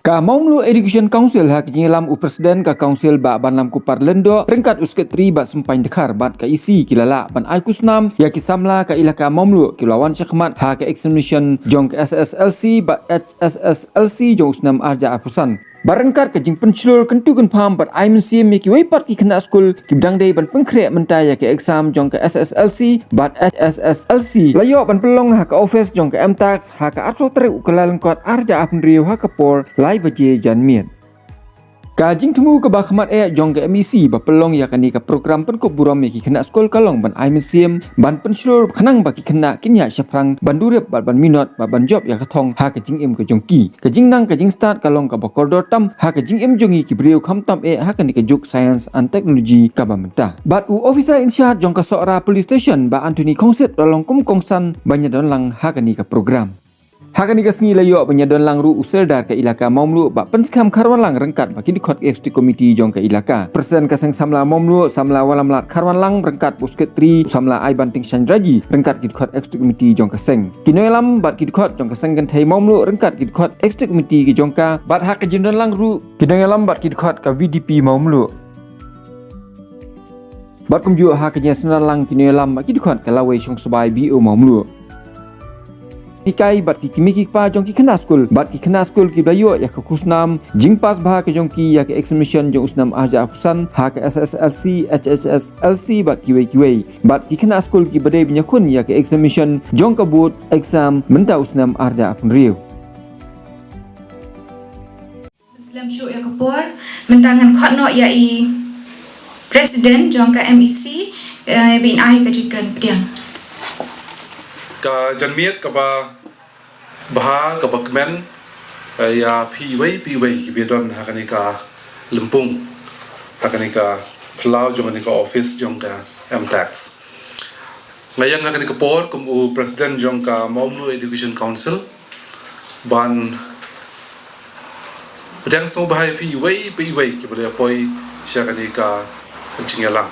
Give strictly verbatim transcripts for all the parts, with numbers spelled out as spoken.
Ka Mawmluh Education Council ha ka jingïalam u President ka Council Bah Banlam Kupar Lyngdoh ryngkat u Secretary Bah Sempaiñ Dkhar bad ka E C ki la lah ban ai khusnam ïa ki samla ka Elaka Mawmluh ki la wan shakhmat ha ka examination jong ka S S L C bad H S S L C jong u snem arja arphew san. Bad ryngkat ka jingpynshlur kyntu kynpham bad ai mynsiem ïa kiwei pat ki khynnah skul kiba dang dei ban pynkhreh mynta ïa ka exam jong ka S S L C bad H S S L C la ïoh ban pynlong ha ka office jong ka MTACS ha ka arphew tarik u Kyllalyngkot arja arphew hynriew ha ka por lai baje janmiet. Ka jingthmu kaba khmat eh jong ka M E C ba pynlong ïa kane ka program pynkup burom ïa ki khynnah skul ka long ban ai mynsiem ban pynshlur khnang ba ki khynnah kin ïaid shaphrang ban durip bad ban minot bad ban jop ïa ka thong ha ka jingim ka jong ki. Ka jingnang ka jingstad ka long kaba kordor tam ha ka jingim jong ngi ki briew khamtam eh ha kane ka juk science and technology kaba mynta. Bad u officer in charge jong ka Sohra Police Station Bah Anthony Khongsit la long kum kongsan ban ïadon lang ha kane ka program. Ha kane ka sngi la ïoh ban ïadon lang ruh u Sordar ka Elaka Mawmluh Bah Pynskhem Kharwanlang ryngkat bad ki dkhot Executive Committee jong ka elaka. President ka Seng Samla Mawmluh Samla Wallamlad Kharwanlang ryngkat bad u Secretary Samla Aibanting Shangraji ryngkat ki dkhot Executive Committee jong ka seng. Ki nongïalam bad ki dkhot jong ka Seng Kynthei Mawmluh ryngkat ki dkhot Executive Committee ki jong ka bad ha ka jingdon lang ruh ki nongïalam bad ki dkhot ka V D P Mawmluh. Bad kumjuh ha ka jingïasyndon lang ki nongïalam bad ki dkhot ka Lawei Shongsbai B O Mawmluh. Hikai bad ki kmie ki kpa jong ki khynnah skul bad ki khynnah skul kiba ïoh ïa ka khusnam jingpass bha ka jong ki ïa ka examination jong u snem arja arphew san ha ka S S L C, H S S L C bad kiwei kiwei. Bad ki khynnah skul kiba dei ban ïakhun ïa ka examination jong ka board exam mynta u snem arja arphew hynriew. Slem shuh ïa ka por, mynta ngan khot noh ïa i President jong ka M E C, eh, ba in ai ka jingkren pdiang. Ka janmiet kaba bha kaba kmen, eh, ïa phi iwei pa iwei kiba don ha kane ka lympung, ha kane ka phyllaw jong kane ka office jong ka MTACS. Nga ïeng ha kane ka por kum u President jong ka Mawmluh Education Council ban pdiang sngewbha ïa phi iwei pa iwei kiba la poi sha kane ka jingïalang.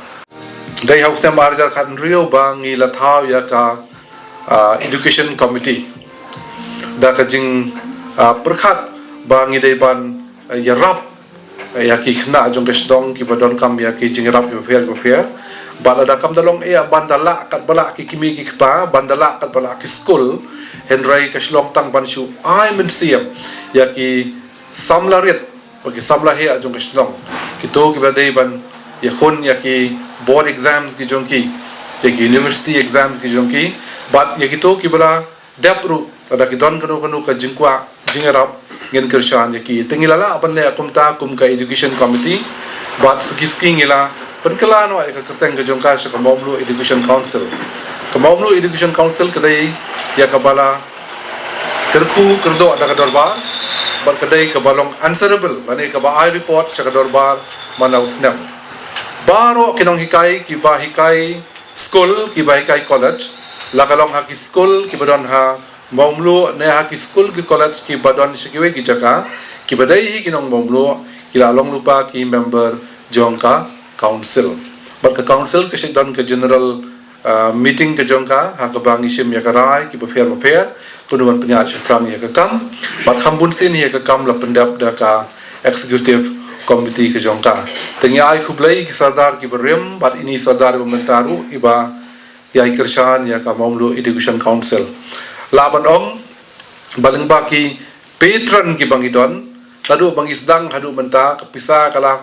Dei ha u snem arhajar khathynriew ba ngi la thaw ïa ka, ah, Education Committee da ka jing, ah, pyrkhat ba ngi dei ban, ah, ïarap ïa ki khynnah jong ka shnong kiba donkam ïa ki jingïarap kiba pher kiba pher. Bad lada kam da long eh ban da lah katba lah ki kmie ki kpa, ban da lah katba lah ki skul, hynrei ka shlong tang ban shu ai mynsiem ïa ki samla rit bad ki samla heh jong ka shnong, kito kiba dei ban ïakhun ïa ki board exams ki jong ki, ïa ki university exams ki jong ki, bad ïa kito kiba la dep ruh, lada ki don kano kano ka jingkwah jingïarap, ngin kyrshan ïa ki. Te ngi la lah ban leh kumta kum ka Education Committee, bad suki suki ngi la pynkylla noh ïa ka kyrteng ka jong ka sha ka Mawmluh Education Council. Ka Mawmluh Education Council ka dei ïa kaba la kyrkhu kyrdoh da ka dorbar, bad ka dei kaba long answerable, lane kaba ai report sha ka dorbar man la u snem. Baroh ki nonghikai kiba hikai skul kiba hikai college, la ka long ha ki skul kiba don ha Mawmluh ne ha ki skul ki college kiba don sha kiwei ki jaka, kiba dei hi ki nong Mawmluh, ki la long lypa ki member jong ka council. Bad ka council ka shu don ka general, ah, meeting ka jong ka, ha kaba ngi shim ïa ka rai kiba pher ba pher, kumno ban pynïaid shaphrang ïa ka kam, bad kham bun sien hi ïa ka kam la pyndep da ka executive committee ka jong ka. Te ngi ai khublei ki sordar kiba rim bad ine i sordar ba mynta ruh iba ïai kyrshan ïa ka Mawmluh Education Council. Lah ban ong ba lyngba ki patron kiba ngi don, naduh ba ngi sdang haduh mynta ka pisa ka la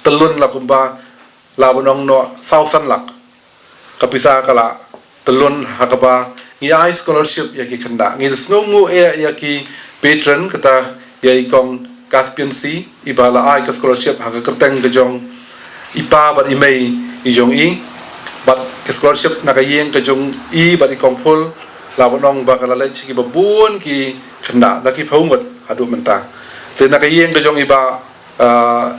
tyllun la kumba, lah ban ong noh saw san lak. Ka pisa ka la tyllun ha kaba ngi ai scholarship ïa ki khynnah. Ngi sngewnguh eh ïa ki patron, kata ïa i kong Caspian C, iba la ai ka scholarship ha ka kyrteng ka jong i pa bad i mei i jong i. Bad ka scholarship na ka ïing ka jong i bad i kong Phul, lah ban ong ba ka la leit sha kiba bun ki khynnah, da ki phew ngut haduh mynta. Te na ka ïing ka jong i Bah, ah,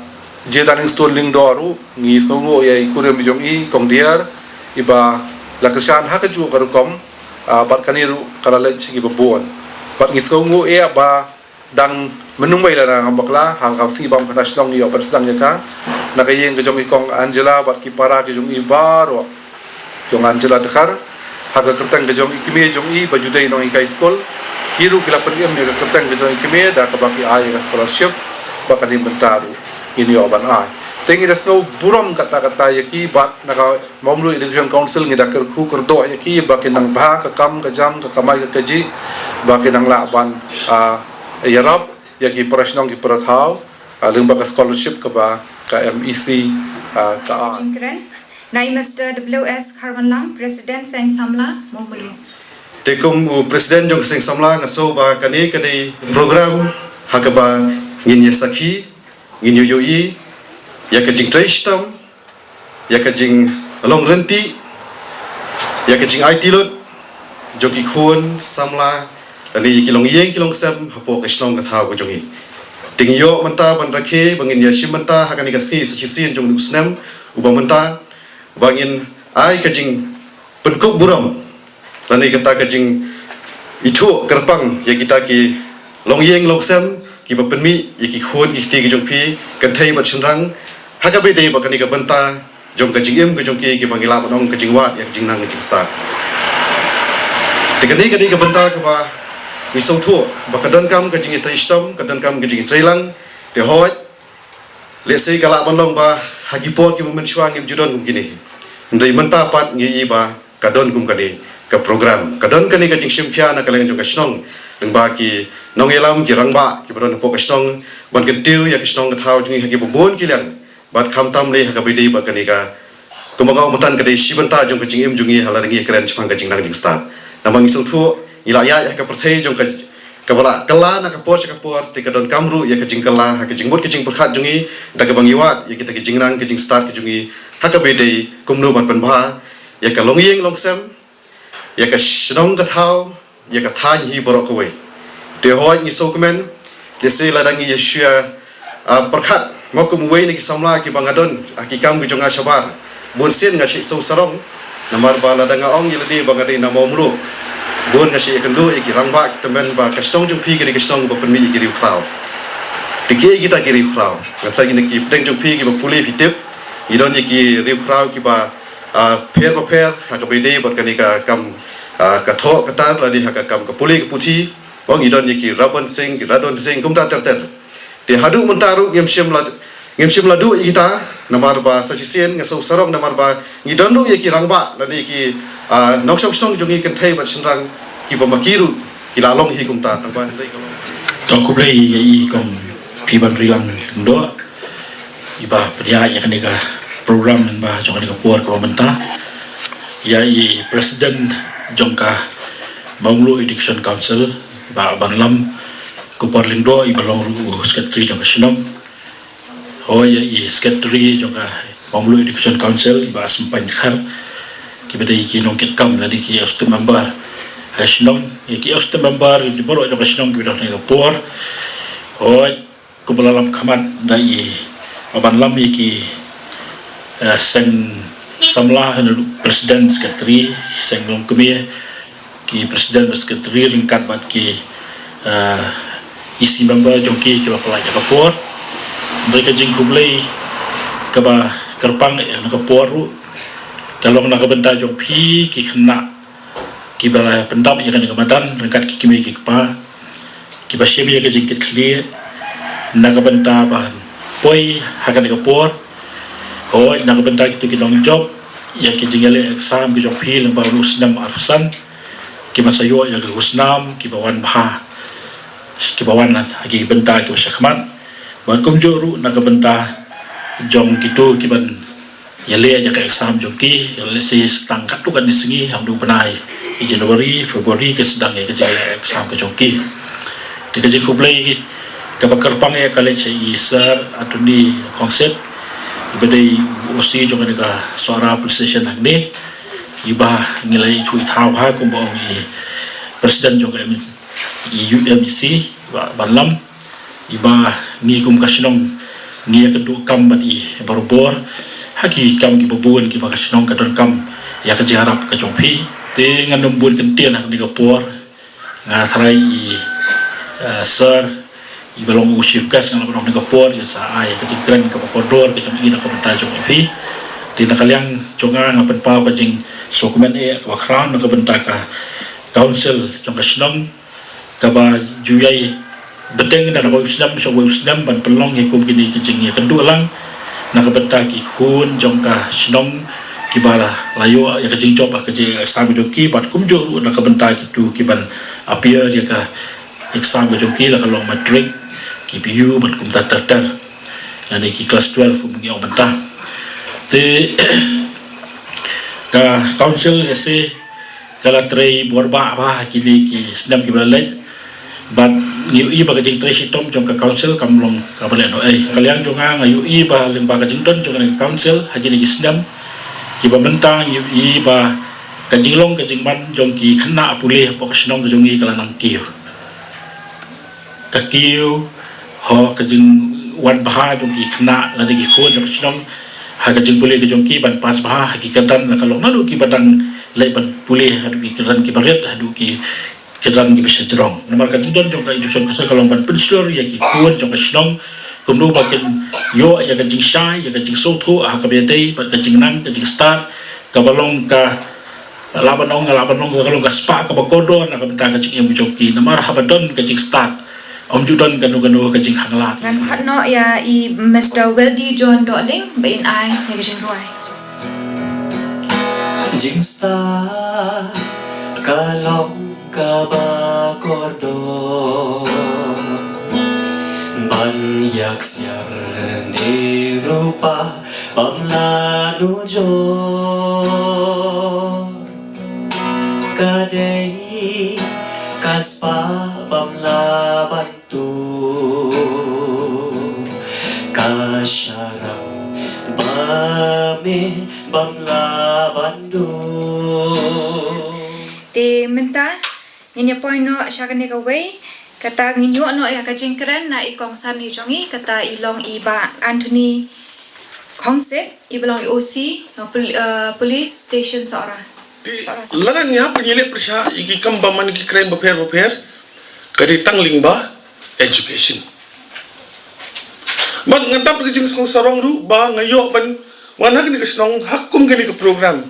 J Danningstone Lyngdoh ruh, ngi sngewnguh ïa i kurim i jong i, kong Diar, iba la kyrshan ha kajuh ka rukom, ah, bad kane ruh ka la leit sha kiba bun. Bad ngi sngewnguh ïa ba dang mynta wei la dang bakla, ha ka sngi bam ka na shnong ïoh ban sdang ïa ka. Na ka ïing ka jong i kong Angela bad ki para ka jong i baroh, jong Angela Dkhar, ha ka kyrteng ka jong i kmie jong i ba ju dei nonghikai skul, Ki ruh ki la pynim ïa ka kyrteng ka jong ki kmie da kaba ki ai ïa ka scholarship, ba kane mynta ruh ngin ïoh ban ai. Te ngi da sngew burom katta katta ïa ki, bad na ka Mawmluh Education Council ngi da kyrkhu kyrdoh ïa ki ba kin nang bha ka kam ka jam, ka kamai ka kajih, ba kin nang lah ban, ah, ïarap ïa ki para shnong ki para thaw, ah, lyngba ka scholarship kaba ka M E C, ah, ka ai. Jingkren na i Mister W S Kharwanlang, President Seng Samla Mawmluh. Te kum u President jong ka Seng Samla, nga sngew ba kane ka dei program ha kaba ngin ïa sakhi, ngin ïoh ïohi ïa ka jingtrei shitom, ïa ka jinglong ryntih, ïa ka jingaiti lut jong ki khun samla lane ïa ki longïing ki longsem hapoh ka shnong ka thaw ka jong ngi. Te ngi ïoh mynta ban rakhe ba ngin ïa shim bynta ha kane ka sngi sa shisien jong u snem uba mynta, ba ngin ai ka jingpynkup burom lane kata ka jingithuh kyrpang ïa kita ki longïing longsem kiba pynmih ïa ki khun ki kti ki jong phi, kynthei bad shynrang, ha kaba ïadei bad kane ka bynta jong ka jingim ka jong ki, kiba ngi lah ban ong ka jingwad ïa ka jingnang ka jingstad. Te kane ka dei ka bynta kaba ngi sngewthuh ba ka donkam ka jingïatrei shitom, ka donkam ka jingïatrei lang. Te hooid, lehse ka lah ban long ba ha ki por kiba mynshuwa ngim ju don kum kine. Hynrei mynta pat ngi i ba ka don kum kane ka program, ka don kane ka jingshim khia na ka liang jong ka shnong, lyngba ki nongïalam, ki rangbah kiba don hapoh ka shnong, ban kyntiew ïa ka shnong ka thaw jong ngi ha kiba bun ki liang. Bad khamtam lei ha kaba ïadei bad kane ka, kumba nga ong mynta, ka dei shi bynta jong ka jingim jong ngi ha lade ngi kren shaphang ka jingnang jingstad. Namar ngi sngewthuh ngi la ïaid ha ka pyrthei jong ka, kaba la kylla na ka por sha ka por, te ka donkam ruh ïa ka jingkylla ha ka jingmut ka jingpyrkhat jong ngi, da kaba ngi wad ïa kita ki jingnang ka jingstad ka jong ngi ha kaba ïadei kumno ban pynbha ïa ka longïing longsem, ïa ka shnong ka thaw, ïa ka thaiñ hi baroh kawei. Te hooid, ngi sngewkmen, lehse lada ngi ïa shu ïa, ah, pyrkhat mo kum uwei na ki samla kiba nga don ha ki kam ki jong nga shabar, bun sien nga shait sngewsih sarong. Namar ba lada nga ong ïa lade ba nga dei na Mawmluh, bun nga shait ïakynduh ïa ki rangbah ki tymmen ba ka shnong jong phi ka dei ka shnong ba pynmih ïa ki riewkhraw. Te kiei kita ki riewkhraw? Nga tharai ngi na ki pdeng jong phi kiba pule phi tip, ngi don ïa ki riewkhraw kiba, ah, pher bapher ha kaba ïadei bad kane ka kam, ah, ka thoh ka tar lane ha ka kam ka pule ka puthi. Mo, ngi don ïa ki Rabon Sing, ki Radon Sing, kumta ter ter. Te haduh mynta ruh ngim shym la, ngim shym la duh ïa kita, namar ba sa shisien nga sngewsih sarong namar ba ngi don ruh ïa ki rangbah lane ïa ki, ah, nongshong shnong jong ngi, kynthei bad shynrang, kiba ma ki ruh ki la long hi kumta, tang ba hynrei ka long. To khublei ïa i Kong Piban Rilang Lyngdoh, iba pynïaid ïa kane ka program lyngba jong kane ka por kaba mynta. Ïa i President jong ka Mawmluh Education Council, i Bah Banlam Kupar Lyngdoh, iba long ruh u Secretary jong ka shnong. Hooid, ïa i Secretary jong ka Mawmluh Education Council, i Bah Sempaiñ Dkhar, kiba dei ki nongkitkam lane ki executive member ha ka shnong, ïa ki executive member baroh jong ka shnong kiba don ha kane ka por. Hooid, kumba la lam khmat da i Bah Banlam, ïa ki, eh, seng samla, kane ruh President, Secretary, seng longkmie, ki President bad Secretary ryngkat bad ki, eh, E C member jong ki kiba pynlait ïa ka por. Hynrei ka jingkhublei kaba kyrpang ïa kane ka por ruh ka long na ka bynta jong phi ki khynnah kiba la pyndap ïa kane ka madan ryngkat ki kmie ki kpa, kiba shim ïa ka jingkitkhlieh na ka bynta ban poi ha kane ka por. Hooid, na ka bynta kito ki nongjop ïa ki jingïaleh exam ki jong phi lyngba u snem arphew san, kiba sa ïoh ïa ka khusnam, kiba wan bha, kiba wan ha ki bynta kiba shakhmat. Bad kumjuh ruh na ka bynta jong kito kiban ïaleh ïa ka exam jong ki, ïa lehse sa tang katto katne sngi, ha u bnai January, February, ki sdang ïa ka jingïaleh exam ka jong ki. Te ka jingkhublei kaba kyrpang ïa ka leit sha i Sir Anthony Khongsit, iba dei u O C jong kane ka Sohra Police Station hangne, iba ngi la ïathuh thaw ha, kumba ong i President jong ka M-, i U M E C, Bah Banlam, iba ngi kum ka shnong ngi ïakynduh kam bad i barabor ha ki kam kiba bun kiba ka shnong ka donkam ïa ka jingïarap ka jong phi. Te ngan ym bun kyntien ha kane ka por, nga tharai i, eh, Sir, iba long u Chief Guest, nga la ban ong ha kane ka por, i sa ai ka jingkren kaba kordor ka jong i na ka bynta jong phi. Te na ka liang jong nga, nga pynpaw ka jingsngewkmen eh kaba khraw na ka bynta ka Council jong ka shnong, kaba ju ïai bteng na kawei u snem sha kawei u snem ban pynlong ïa kum kine ki jingïakynduh lang na ka bynta ki khun jong ka shnong kiba la ïoh ïa ka jingjop ha ka jingïasam ka jong ki, bad kumjuh ruh na ka bynta kitu kiban appear ïa ka exam ka jong ki, la ka long matric, ki P U bad kumta ter ter, lane ki class twelve kum ngi ong mynta. Te ka council ïa se ka la trei bor bha bha ha kine ki snem kiba la leit. Bad ngi ïohi ba ka jingtrei shitom jong ka council kam long kaba lehnohei. Ka liang jong nga, nga ïohi ba lyngba ka jingdon jong ka council ha kine ki snem kiba mynta, ngi ïohi ba ka jinglong ka jingman jong ki khynnah pule hapoh ka shnong ka jong ngi ka la nang kiew. Ka kiew, ho, ka jingwan bha jong ki khynnah lane ki khun jong ka shnong ha ka jingpule ka jong ki ban pass bha ha ki kyrdan, la ka long naduh kiba dang leit ban pule haduh ki kyrdan kiba rit haduh ki kyrdan kiba shajrong. Namar ka jingdon jong ka Education Council ka long ban pynshlur ïa ki khun jong ka shnong kumno ba kin ïoh ïa ka jingshai, ïa ka jingsngewthuh ha kaba ïadei bad ka jingnang, ka jingstad, kaba long ka, lah ban ong, lah ban ong, ka long ka spah kaba kordor na ka bynta ka jingim jong ki. Namar haba don ka jingstad, ym ju don kano kano ka jinghanglad. Ngan khot noh ïa i Mister Weldy John Dohling ba in ai ïa ka jingrwai. Jingstad ka long kaba kordor ban ïaksiar ne ruh pa bym la nujor. Ka dei ka spah bym lah ban tu, ka sharak ba me bym lah ban du. Te mynta ngin ïa poi noh sha kane kawei, kata ngin ïoh noh ïa ka jingkren na i kongsan hi jong ngi, kata i long i Bah Anthony Khongsit, i ba long i O C na pul-, eh, Police Station Sohra. Sohra. Lada ngi hap ngi leh pyrshah ïa ki kam ba man ki crime bapher bapher, ka dei tang lyngba education. Bad nga dap da ka jingsngewsarong ruh ba nga ïoh ban wan ha kane ka shnong ha kum kane ka program.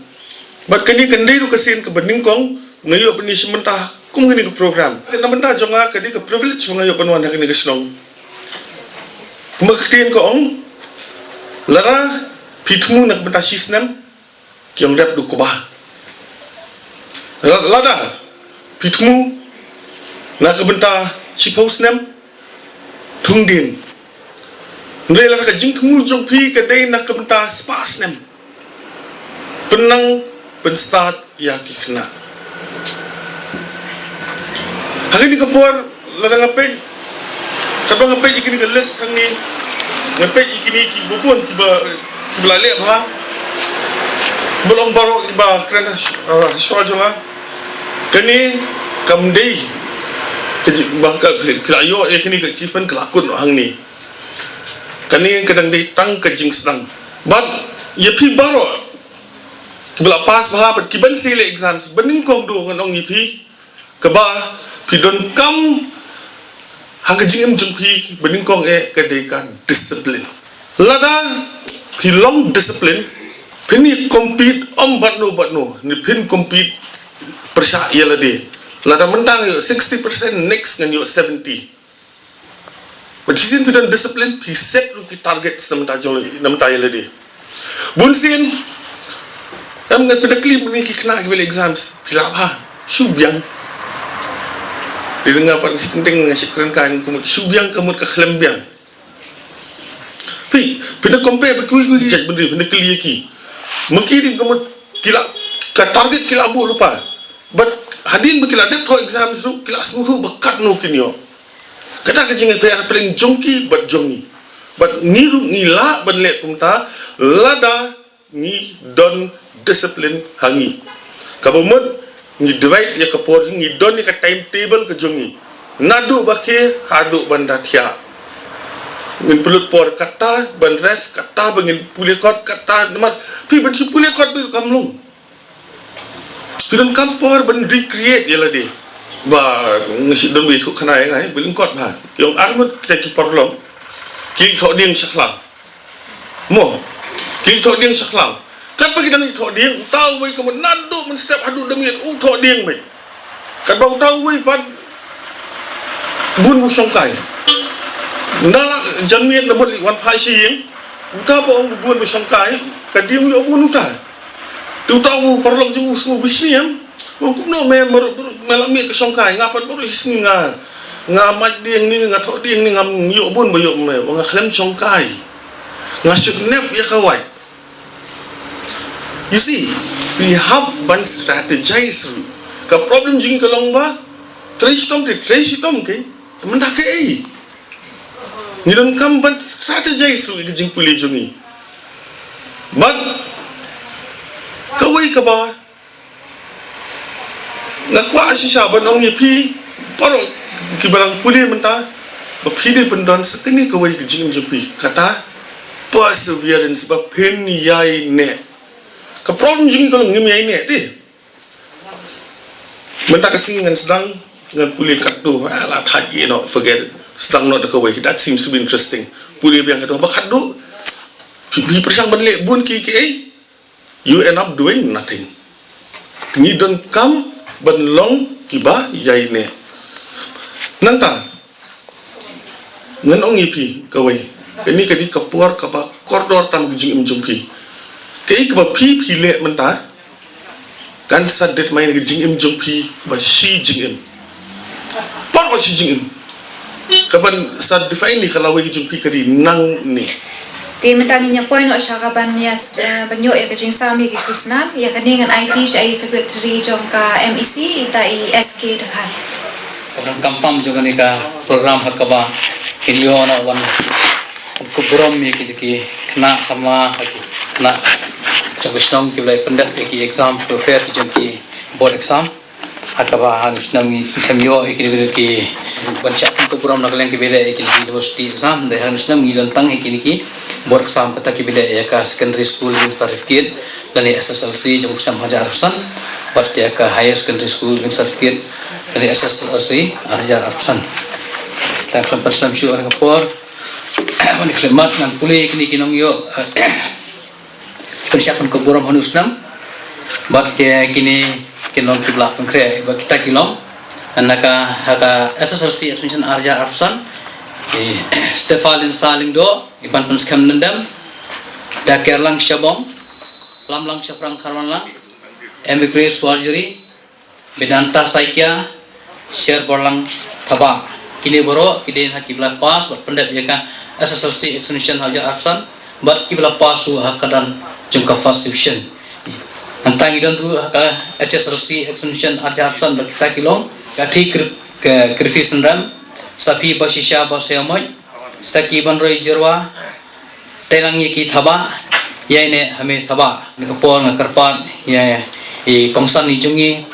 Bad kane kan dei ruh ka sien kaba nyngkong nga ïoh ban ïashim bynta ha kum kane ka program. Na bynta jong nga ka dei ka privilege ba nga ïoh ban wan ha kane ka shnong. Kumba ka ktien ka ong, lada phi thmu na ka bynta shisnem, ki ong rep duh kba. La-, lada phi thmu na ka bynta shiphew snem, thung dien. Hynrei lada ka jingthmu jong phi ka dei na ka bynta spah snem, pynnang pynstad ïa ki khynnah. Ha kane ka por, lada nga peit, katba nga peit ïa kine ka list hangne, nga peit ïa kine ki bun kiba, kiba la leh bha, ba long baroh kiba kren, ah, shuwa jong nga. Kane kam dei ka ji-, ba ka phi la ïoh ïa kine ka achievement ka la kut noh hangne. Kane ka dang dei tang ka jingsdang. Bad ïa phi baroh kiba la pass bha bad kiban sa leh exams, ba nyngkong duh ngan ong ïa phi, kaba phi donkam ha ka jingim jong phi ba nyngkong eh ka dei ka discipline. Lada phi long discipline, phin ïa compete ym bad no bad no, ne phin compete pyrshah ïa lade. Lada mynta nga ïoh sixty percent, next ngan ïoh seventy. Bad shisien phi don discipline, phi set ruh ki target na bynta jong, na bynta ïa lade. Bun sien, em, nga pynda kylli mynne ki khynnah kiba leh exams, phi lah bha, shu biang. Dei nga pat nga shi teng teng nga shi kren ka, ka mut shu biang, ka mut ka khlem biang. Phi, pynda compare bad kiwei kiwei ki jaitbynriew, pynda kylli ïa ki. Ma ki dei ka mut ki la, ka target ki la buh lypa. Bad hadien ba ki la dep thoh exams ruh, ki la sngewthuh ba katno kin ïoh. Kata ka jingïapher hapdeng jong ki bad jong ngi. Bad ngi ruh ngi lah ban leh kumta lada ngi don discipline ha ngi. Kaba mut ngi divide ïa ka por, ngi don ïa ka timetable ka jong ngi. Naduh ba khie haduh ban da thiah. Ngin pynlut por kata ban rest, kata ba ngin pule kot, kata namar phi ban shu pule kot beit kam long. Phi donkam por ban recreate ïa lade. Ba nga shu don ba ïathuh khana ïa nga, eh, ba lyngkot bha. Ki ong ar ngut kita ki paralok ki thoh dieng sha khlang. Mo, ki thoh dieng sha khlang. Katba ki dang thoh dieng, uta uwei ka mut naduh mynstep haduh da miet u thoh dieng beit. Katba uta uwei pat Bun ba shongkai. Na la jan miet na mut wan phai shi ïing. Uta ba ong bun ba shongkai. Ka dei ïoh bun uta. Te uta u paralok jong u sngew bishni em. Ong kumno me, me la miet ka shongkai. Nga pat baroh hi sngi nga, nga mad dieng ni, nga thoh dieng ni, ngam ïoh bun ba ïoh me. Nga khlem shongkai. Nga shu nep ïa ka wait. You see, we have ban strategize ruh. Ka problem jong ngi ka long ba trei shitom te trei shitom ke. Mynta kaei? Ngi donkam ban strategize ruh ïa ka jingpule jong ngi. Bad kawei kaba nga kwah shisha ban ong ïa phi baroh kiba dang pule mynta, ba phi dei ban don sa kane kawei ka jingim jong phi, kata perseverance, ba phin ïai neh. Ka problem jong ngi ka long ngim ïai neh te. Mynta ka sngi ngan sdang, ngan pule katto, ah, la thait ïa, no, forget it. Sdang noh da kawei, that seems to be interesting. Pule biang katto, ba katto, phi, phi pyrshang ban leh bun kiei kiei, you end up doing nothing. Ngi donkam ban long kiba ïai neh. Nangta, ngan ong ïa phi kawei. Kane ka dei ka por kaba kordor tam ka jingim jong phi. Kaei kaba phi, phi leh mynta kan sa determine ka jingim jong phi kaba shi jingim. Por ba shi jingim. Kaban sa define ïa ka lawei ka jong phi ka dei nangne. Te mynta ngin ïa poi noh sha kaban ïa, eh, ban ïoh ïa ka jingsam ïa ki khusnam, ïa kane ngan aiti sha i secretary jong ka M E C, ita i S K Dkhar. Ka donkam tam jong kane ka program ha kaba kin ïoh na wan, wan kynmaw burom ïa ki, ki khynnah samla, ki khynnah jong ka shnong kiba la pyndep ïa ki exam, prepare jong ki board exam. Ha kaba ha u snem ngi khlem ïoh ïa ki, ki ban shah pynkup burom na ka liang kiba leh ïa ki university exam, hynrei ha u snem ngi don tang ïa kine ki board exam, kata kiba leh ïa ka secondary school leaving certificate lane S S L C jong u snem hajar arphew san, bad ïa ka higher secondary school leaving certificate lane S S L C ar hajar arphew san. Te khlem pat slem shuh ha ka por, mane khlem mat ngan pule ïa kine ki nongïoh, eh, pynshah pynkup burom ha u snem. Bad ki, kine ki long kiba la pynkhreh, bad kita ki long na ka, ha ka S S L C examination ar hajar arphew san, i Stephalin Sa Lyngdoh, i ban pynskhem Nandem, da Kerlang Shabong, Lamlang Shaphrang Kharwanlang, Emigre Swarjri, Vedanta Saikia, Sher Borlang Thabah. Kine baroh ki dei na kiba la pass bad pyndep ïa ka S S L C examination ha u hajar arphew san, bad kiba la pass ruh ha ka dang jong ka first division. Nangta ngi don ruh ha ka H S L C examination ar hajar arphew san bad kita ki long, ka Thi Kri-, ka Krifi Synrem, Saphi Bashisha Basayamoit, Saki Banroi Jyrwa, Tenang ïa ki Thabah, ïaineh ha me Thabah. Kane ka por nga kyrpad ïa i kongsan i jong ngi,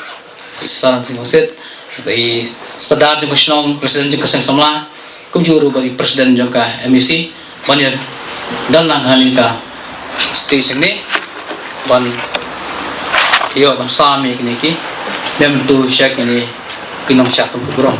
Saran Singh Hosit, i Sardar jong ka shnong, President jong ka seng samla, kumjuh ruh bad i President jong ka M E C, ban ïa don lang ha kane ka stage hangne, ban ïoh ban sam ïa kine ki, mem tu sha kine ki nongshah pynkup burom.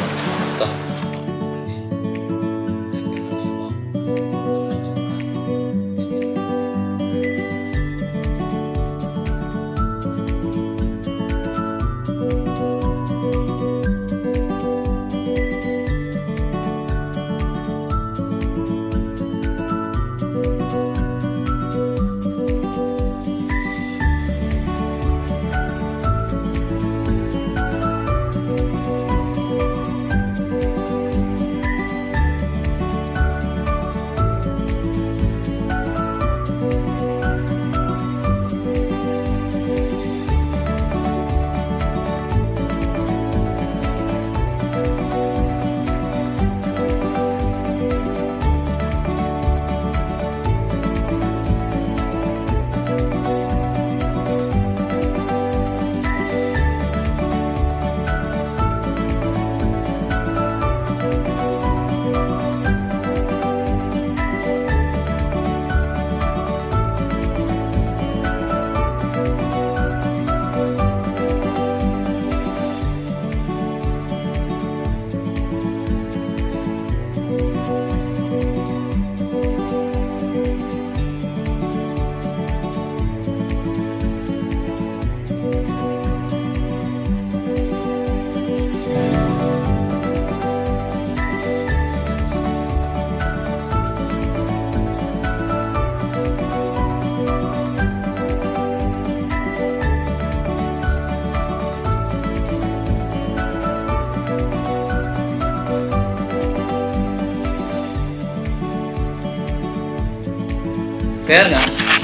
Nga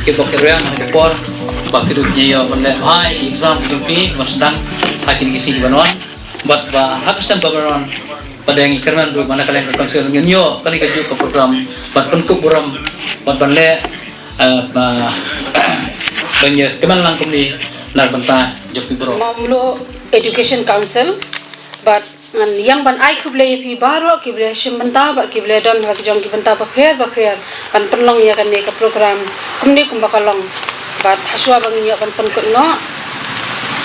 kyrpad ïa ka por ba phi ruh phin ïoh ban leh bha ïa ki exam jong phi ban sdang ha kine ki sngi ban wan. Bad ba ha ka sdang ba ban wan, ba dang ïa kyrmen ruh ba na ka liang ka council ngin ïoh kane kajuh ka program ban pynkup burom bad ban leh, eh, ba ban ïa kyrmen lang kumne na ka bynta jong phi baroh. Mawmluh Education Council, bad ngan ïa ban ai khublei ïa phi baroh kiba la shim bynta bad kiba la don ha ki jong ki bynta bapher bapher ban pynlong ïa kane ka program kumne kumba ka long. Bad hashwa ba ngin ïa ban pynkut noh,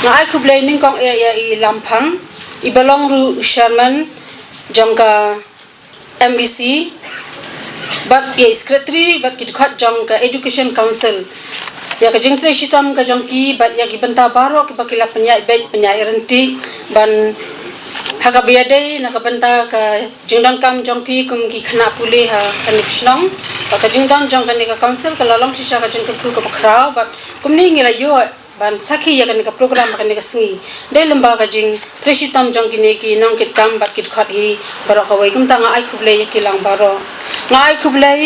nga ai khublei nyngkong eh ïa i Lamphang, iba long ruh u chairman jong ka M E C, bad ïa i secretary bad ki dkhot jong ka Education Council, ïa ka jingtrei shitom ka jong ki bad ïa ki bynta baroh kiba ki la pynïaid beit pynïaid ryntih ban ha kaba ïadei na ka bynta ka jingdonkam jong phi kum ki khynnah pule ha kane ka shnong. Bad ka jingdon jong kane ka council ka la long shisha ka jingkyrkhu kaba khraw bad kumne ngi la ïoh ban sakhi ïa kane ka program ha kane ka sngi. Dei lyngba ka jingtrei shitom jong kine ki nongkitkam bad ki dkhot hi baroh kawei, kumta nga ai khublei ïa ki lang baroh. Nga ai khublei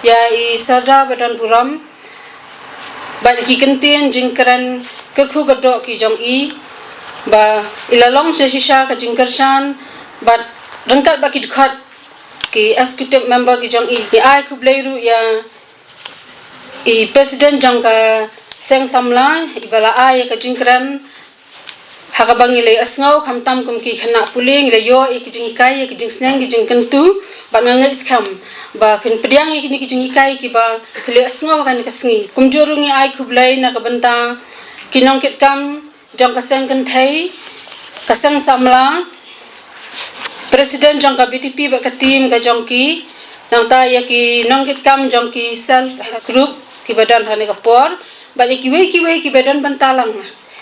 ïa i Sardar ba don burom bad ki kyntien jingkren kyrkhu ka doh ki jong i ba i la long shisha ka jingkyrshan bad ryngkat bad ki dkhot ki executive member ki jong i. Ngi ai khublei ruh ïa i president jong ka seng samla iba la ai ïa ka jingkren ha kaba ngi la ïohsngew khamtam kum ki khynnah pule ngi la ïoh ïa ki jinghikai, ïa ki jingsneng, ki jingkyntu. Bad nga ngeit skhem ba phin pdiang ïa kine ki jinghikai kiba phi la ïohsngew ha kane ka sngi. Kumjuh ruh ngi ai khublei na ka bynta ki nongkitkam jong ka seng kynthei, ka seng samla, president jong ka B T P bad ka team ka jong ki, nangta ïa ki nongkitkam jong ki self help group kiba don ha kane ka por bad ïa kiwei kiwei kiba don bynta lang.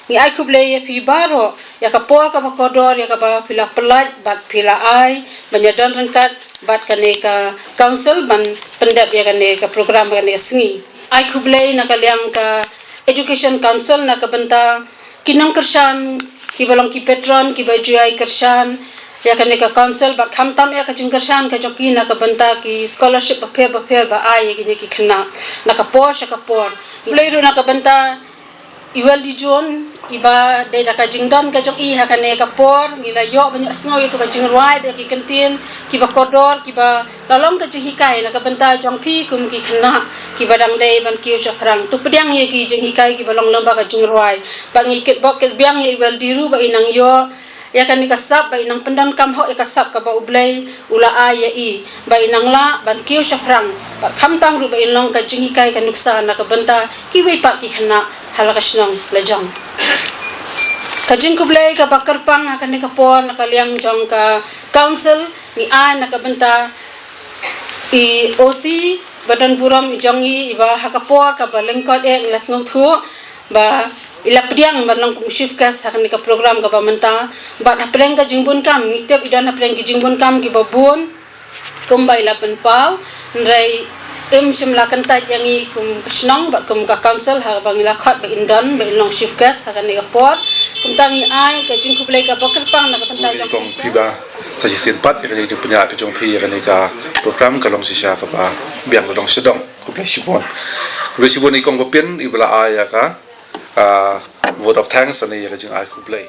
Ngi ai khublei ïa phi baroh ïa ka por kaba kordor ïa kaba phi la pynlait bad phi la ai ban ïa don ryngkat bad kane ka council ban pyndep ïa kane ka program ha kane ka sngi. Ai khublei na ka liang ka Education Council na ka bynta ki nongkyrshan kiba long ki patron kiba ju ai kyrshan ïa kane ka council bad khamtam ïa ka jingkyrshan ka jong ki na ka bynta ki scholarship bapher bapher ba ai ïa kine ki khynnah na ka por sha ka por. Khublei ruh na ka bynta i Weldy John iba dei da ka jingdon ka jong i ha kane ka por ngi la ïoh ban ïohsngew ïa tu ka jingrwai bad ïa ki kyntien kiba kordor kiba la long ka jinghikai na ka bynta jong phi kum ki khynnah kiba dang dei ban kiew shaphrang. To pdiang ïa ki jinghikai kiba long lyngba ka jingrwai. Bad ngi kitbok kitbiang ïa i Weldy ruh ba i nang ïoh ïa kane ka sap, ba i nang pyndonkam hok ïa ka sap kaba U Blei u la ai ïa i, ba i nang lah ban kiew shaphrang bad khamtam ruh ba i long ka jinghikai ka nuksa na ka bynta kiwei pat ki khynnah ha la ka shnong la jong. Ka jingkhublei kaba kyrpang ha kane ka por na ka liang jong ka council ngi ai na ka bynta i O C ba don burom i jong i iba ha ka por kaba lyngkot eh ngi la sngewthuh ba i la pdiang ban long kum chief guest ha kane ka program kaba mynta. Bad hapdeng ka jingbunkam ngi tip i don hapdeng ki jingbunkam kiba bun kumba i la pynpaw, hynrei im shym la kyntait ïa ngi kum ka shnong bad kum ka council ha ba ngi la khot ba in don ba in long chief guest ha kane ka por. Kumta ngi ai ka jingkhublei kaba kyrpang na ka bynta jong phi ba sa shisien pat ïa ka jingpynïaid ka jong phi ïa kane ka program ka long shisha kaba biang la dong sha dong. Khublei shibun. Khublei shibun i kong Bapin iba la ai ïa ka, ah, vote of thanks ne ïa ka jingai khublei.